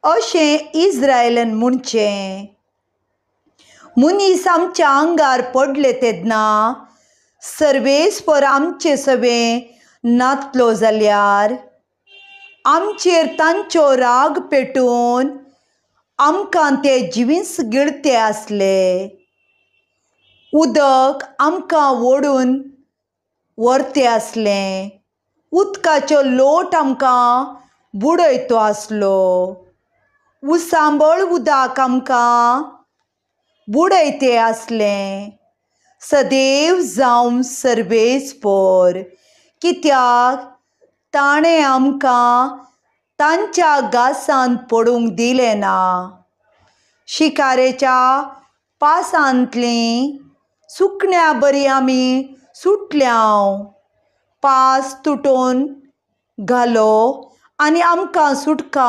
अशें इज्रायलान म्हणचें. मनीस आमच्या आंगार पडले तेन्ना सर्वेस्पर आमचे सवें नातलो जाल्यार आमचेर तांचो राग पेटोवन आमकां ते जिवीस गिळते आसले. उदक आमकां ओडून व्हरते आसलें. उदकाचो लोट आमकां बुडयतो आसलो. उसांबळ उदक आमकां बुडयते आसलें. सदैव जावं सर्वेस्पर, कित्याक ताणें आमकां तांच्या घासान पडूंक दिलें ना. शिकारेच्या पासांतलीं सुकण्या बरी आमी सुटल्यांव. पास तुटोवन घालो आनी आमकां सुटका